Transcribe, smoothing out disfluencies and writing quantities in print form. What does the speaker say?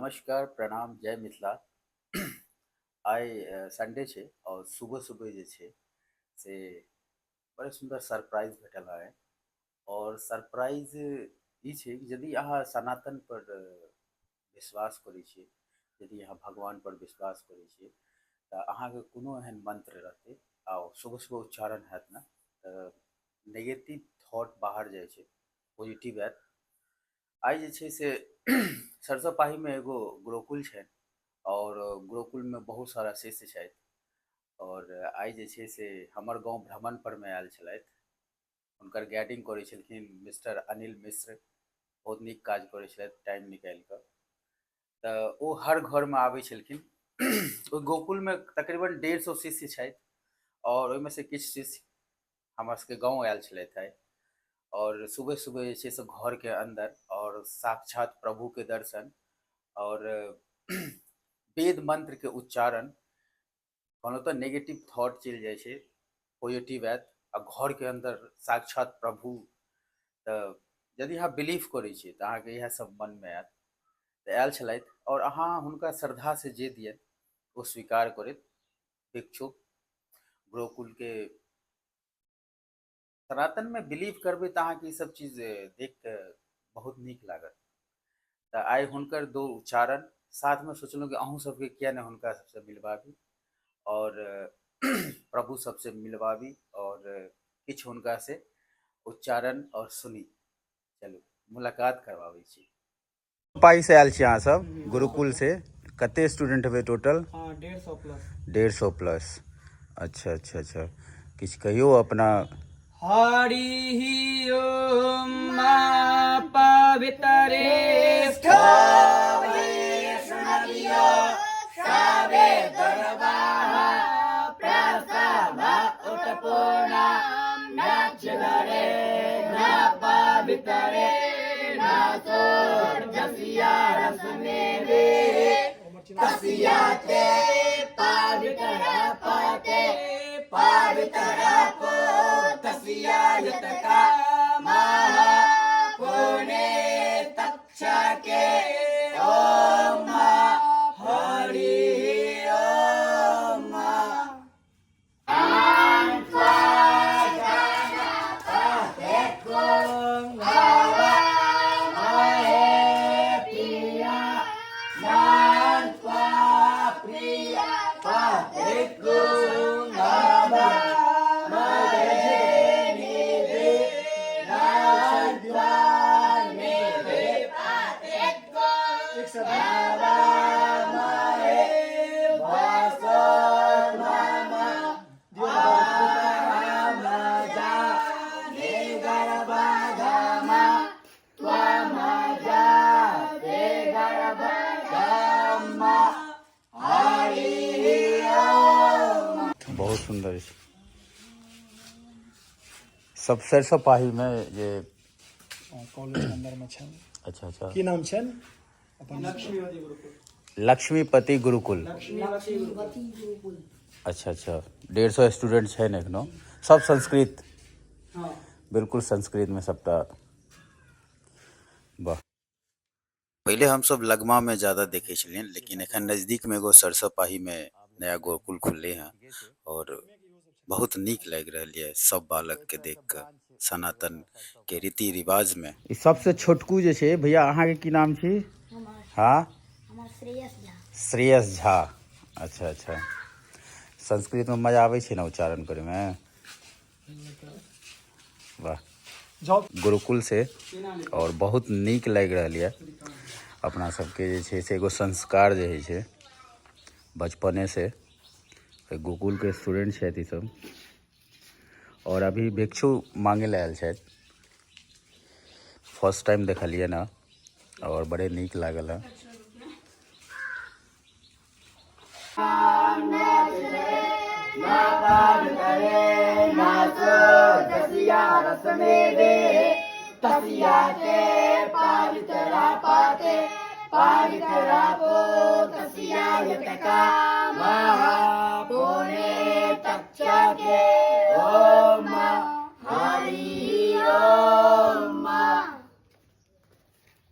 नमस्कार, प्रणाम, जय मिथिला। आइ संडे छै और सुबह सुबह जे छै से बड़ा सुन्दर सरप्राइज भेटल है। और सरप्राइज ई छै कि यदि अहाँ सनातन पर विश्वास करै छियै, यदि अहाँ भगवान पर विश्वास करै छियै, तऽ अहाँके कोनो एहन मंत्र रहतै आ सुबह सुबह उच्चारण हैत ने, तऽ नेगेटिव थॉट बाहर जाइ छै, पॉजिटिव आयत। आइ जे छै से सरसो पाहीमे एगो गुरुकुल छै और गुरुकुलमे बहुत सारा शिष्य छथि। और आइ जे छै से हमर गाँव भ्रमण परमे आयल छलथि। हुनकर गाइडिंग करै छलखिन मिस्टर अनिल मिश्र, बहुत नीक काज करै छलथि टाइम निकालि कऽ। तऽ ओ हर घरमे आबै छलखिन। ओहि गोकुलमे तकरीबन 150 शिष्य छथि और ओहिमे से किछु शिष्य हमरा सबके गाँव आयल छलथि आइ। और सुबह सुबह जे छै से घरके अन्दर और साक्षात प्रभुके दर्शन और वेद मंत्रके उच्चारण, कहलहुँ तऽ नेगेटिव थॉट चलि जाइ छै, पॉजिटिव आयत आ घरके अन्दर साक्षात प्रभु। तऽ यदि अहाँ बिलीव करै छियै तऽ अहाँके इएह सब मनमे आयत। तऽ आयल छलथि और अहाँ हुनका श्रद्धासँ जे दियनि ओ स्वीकार करैत भिक्षुक गुरुकुलके सनातनमे बिलीव करबै तऽ अहाँके ई सब चीज देख कऽ बहुत नीक लागत। तऽ आइ हुनकर दो उच्चारण साथमे सोचलहुँ कि अहूँ सबके किया नहि हुनका सबसँ मिलबाबी और प्रभु सबसँ मिलबाबी और किछु हुनका से उच्चारण और सुनी। चलू मुलाकात करबाबै छी। पाइ से आयल छी अहाँ सब गुरुकुल से? कते स्टूडेंट हेबै टोटल? 150 प्लस। 150 प्लस। अच्छा अच्छा अच्छा, किछु कहियौ अपना। हरि ओम मा पवित्रेष्ठ बहुत सुन्दर छै सब सरसो पाहीमे जे कॉलेज के अंदर में छनि। अच्छा अच्छा, की नाम छनि अपन? लक्ष्मीपति गुरुकुल। अच्छा अच्छा, 150 स्टूडेंट छै ने एखनो? सब संस्कृत? हाँ, बिल्कुल संस्कृत में सबटा। वाह। पहिले हमसब लगमा में ज्यादा देखे छलियनि, लेकिन एखन नजदीक में एगो सरसो पाही में नया गुरुकुल खुलले हैं और बहुत नीक लागि रहल ये सब बालक के देख कऽ सनातन के रीति रिवाज में। ई सबसे छोटकू जे छै भैया, अहाँके की नाम छी? हाँ, श्रेयस झा। श्रेयस झा, अच्छा अच्छा। संस्कृत में मजा आबै छै ने उच्चारण करे में? वाह। गुरुकुल से और बहुत नीक लागि रहल ये। अपना सबके जे छै से एगो संस्कार जे होइ छै बचपने से, गुरुकुल के स्टूडेंट छथि ई सब और अभी भिक्षु मांगे लए आयल छथि। फर्स्ट टाइम देखलियै ने और बड़े नीक लागल है।